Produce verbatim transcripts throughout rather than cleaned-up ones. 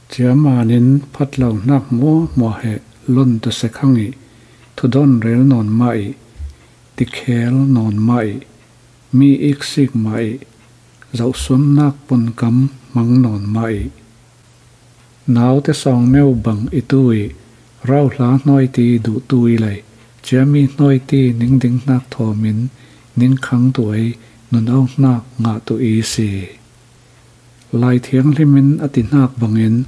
Cia manin phatlohnak hmuahhmuah he lon tusekhang ih, thudawn rel nawn mah ih, tikhel nawn mah ih, mi iksik mah ih, zohsuamnak punkam hmang nawn mah ih, naute sawngneu bang i tu ih, rauhla hnawiti duhtu ih lei, ciami hnawiti ningdinghnak thawmin ningkhangtu ei, nunauhnak ngahtu i si. Lai Thianghlimin a tihnak bangin,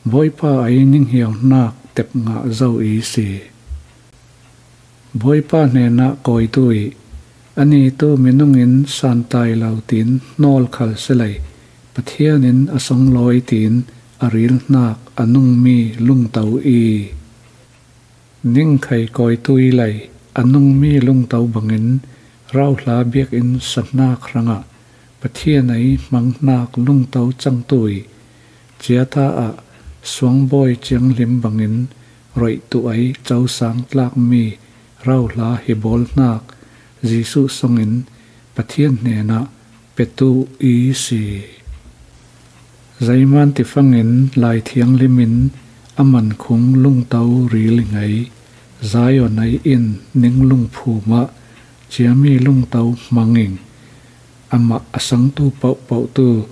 Bawipa ei ninghiauhnak tep ngah zo i si. Bawipa hnenah kawitu ih, a nitu minungin santlai lo tiin hnawl khal si lei, Pathian in a songlawi tiin a rilhnak a nungmi lungto i. Ningkhei kawitu ih lei, a nungmi lungto bangin rauhla biakinn sahnak hrangah Pathian ei hmanghnak lungto cangtu ih, ciata ah suangbawi cianghlim bangin roihtu ei cosang tlakmi rauhla hi bawlhnak Jesuh songin Pathian hnenah petu i si. Zeiman tifangin Lai Thianghlimin a mankhung lungto ril i ngei, Zion ei in ning lungphum ah ciami lungto hmang ing, amah a sangtu pohpohtu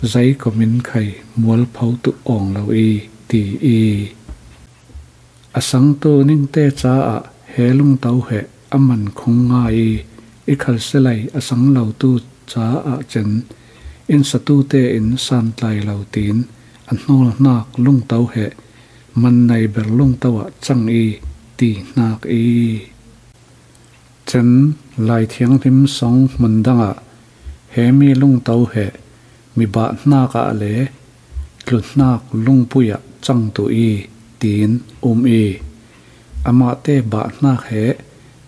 zeikomin khei mualpho tuh awng lo i, ti i. A sangtu ningte caah he lungto he a mankhung ngai i, i khalselei a sanglotu caah cen, innsatute in santlai lo tiin a hnawlhnak lungto he man nei ber lungto ah cang i, tihnak i. Cen Lai Thianghlim song hmun dangah, hemi lungto he mi bahhnak ah le tluhnak lungpui ah cangtu i, tiin um i. Amahte bahhnak he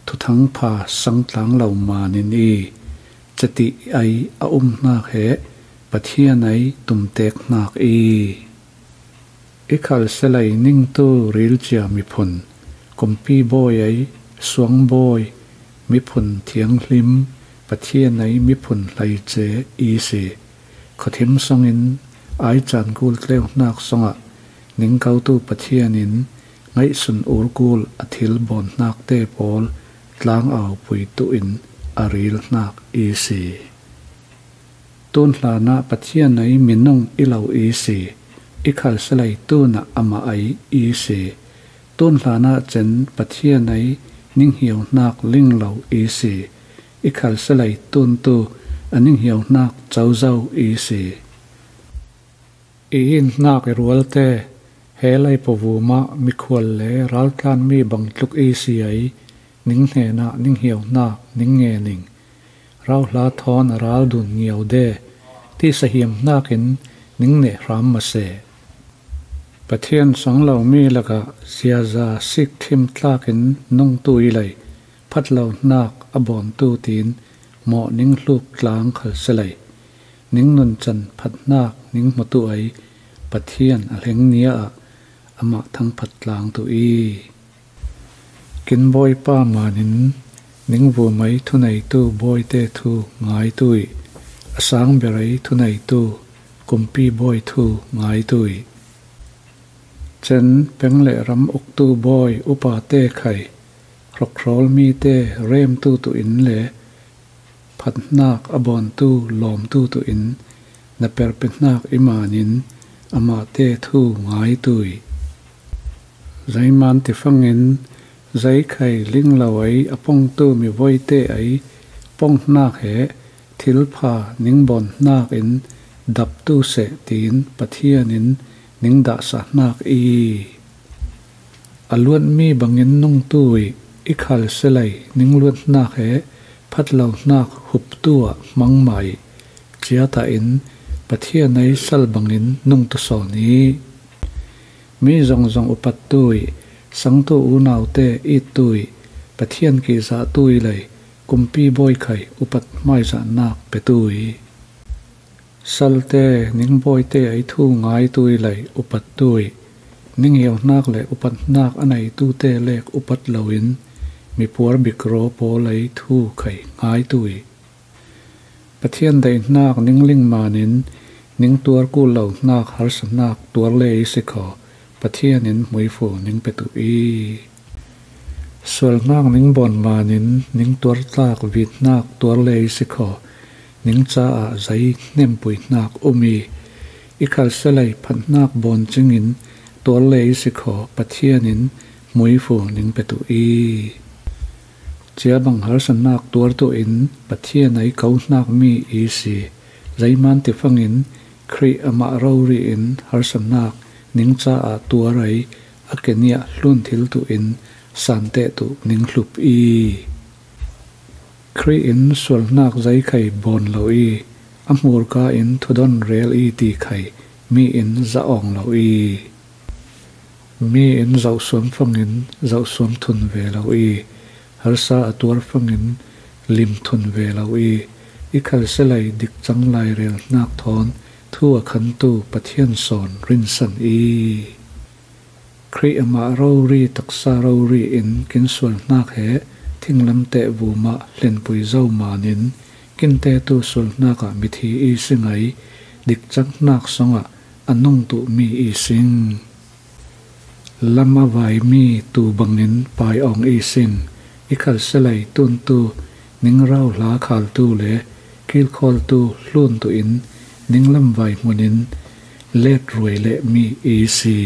thuthangpha sangtlang lo manin i, cetih ei a umhnak he Pathian ei tumteknak i. I khalselei ningtu rilcia miphun, kumpi bawi ei, suangbawi, miphun thianghlim, Pathian ei miphun hleice i si. Khuathim songin ai caan kul tleuhnak songah ningkotu Pathian in ngaihsun ur kul a thil bawnhnakte pawl tlangau pui tuh in a rilhnak i si. Tun hlanah Pathian ei minung i lo i si, i khalselei tunah amah ei i si. Tun hlanah cen Pathian ei ninghiauhnak ling lo i si, i khalselei tuntu a ninghiauhnak cozo i si. I inhnak i rualte, he lei pavum ah mikhual le raltlanmi bangtluk i si ei, ning hnenah ninghiauhnak ning ngen ing. Rauhla thawn a ral dun ngiau de, tisa hiam hnakin ning neh hram mase. Pathian song lomi lakah ziaza sik thim tlakin nungtu i lei, phatlohnak a bawntu tiin mawh ning hluk tlang khalselei, ning nuncan phatnak ning hmutu ei Pathian a hleng nia ah amah thangphat tlangtu i. Kin Bawipa manin ning vumei thuneitu bawite thu ngaitu i, a sang berei thuneitu kumpi bawi thu ngaitu i. Cen peng le ram uktu bawi upate khai, hrokhrawl mite remtu tuh in le phatnak a bawntu lawmtu tuh in na perpihnak i manin amahte thu ngaitu i. Zeiman tifangin zeikhei linglo ei a pongtu mivawite ei ponghnak he thilpha ning bawnhnak in daptu seh tiin Pathian in ning dahsahnak i. A luatmi bangin nungtu i, i khalselei ning luatnak he phatlohnak huptu ah hmangmah i, ciata in Pathian ei sal bangin nungtu sawn i. Mi zongzong upattu i, sangtu unaute ittu i, Pathian kihzahtu i lei kumpi bawikhai upat hmaizahnak petu i. Salte ning bawite ei thu ngaitu i lei upattu i, ning hiauhnak le upatnak a neitute lek upat loin mipuar bikraw pawl ei thu khai ngaitu i. Pathian deihnak ningling manin Ning tuar kul lo hnak harsa hnak tuar le i si kho, Pathian in hmuifu ning petu i. Sual hnak ning bawn manin ning tuar tlak vit hnak tuar le i si kho, ning caah zei hnempui hnak um i. I khalselei phat hnak bawn cingin tuar le i si kho, Pathian in hmuifu ning petu i. Cia bang harsa hnak tuar tu in Pathian ei ko hnak mi i si. Zeiman tifangin Khrih amah rori in harsa hnak ning caah tuar ei a keniah hlun thil tu in santeh tu ning hlup i. Khrih in sual hnak zei khai bawn lo i, a hmurka in thudon rel i ti khai mi in za awng lo i. Mi in zohsuam fangin zohsuam thun ve lo i, harsa a tuar fangin lim thun ve lo i, i khalselei dikcang lai rel hnak thawn thu a khantu Pathian sawn rinsan i. Khrih amah rori taksa rori in kin sual hnak he thinglam teh vumah hlenpui zo manin kinte tu sual hnak ah mithi i si ngei, dikcang hnak song ah a nung tu mi i sing. Lam a vai mi tu bangin pai awng i sing. I khalselei tuntu ning rau hla khaltu le kilkhawltu hlun tu in ning lam vai hmun in let ruai le mi i si.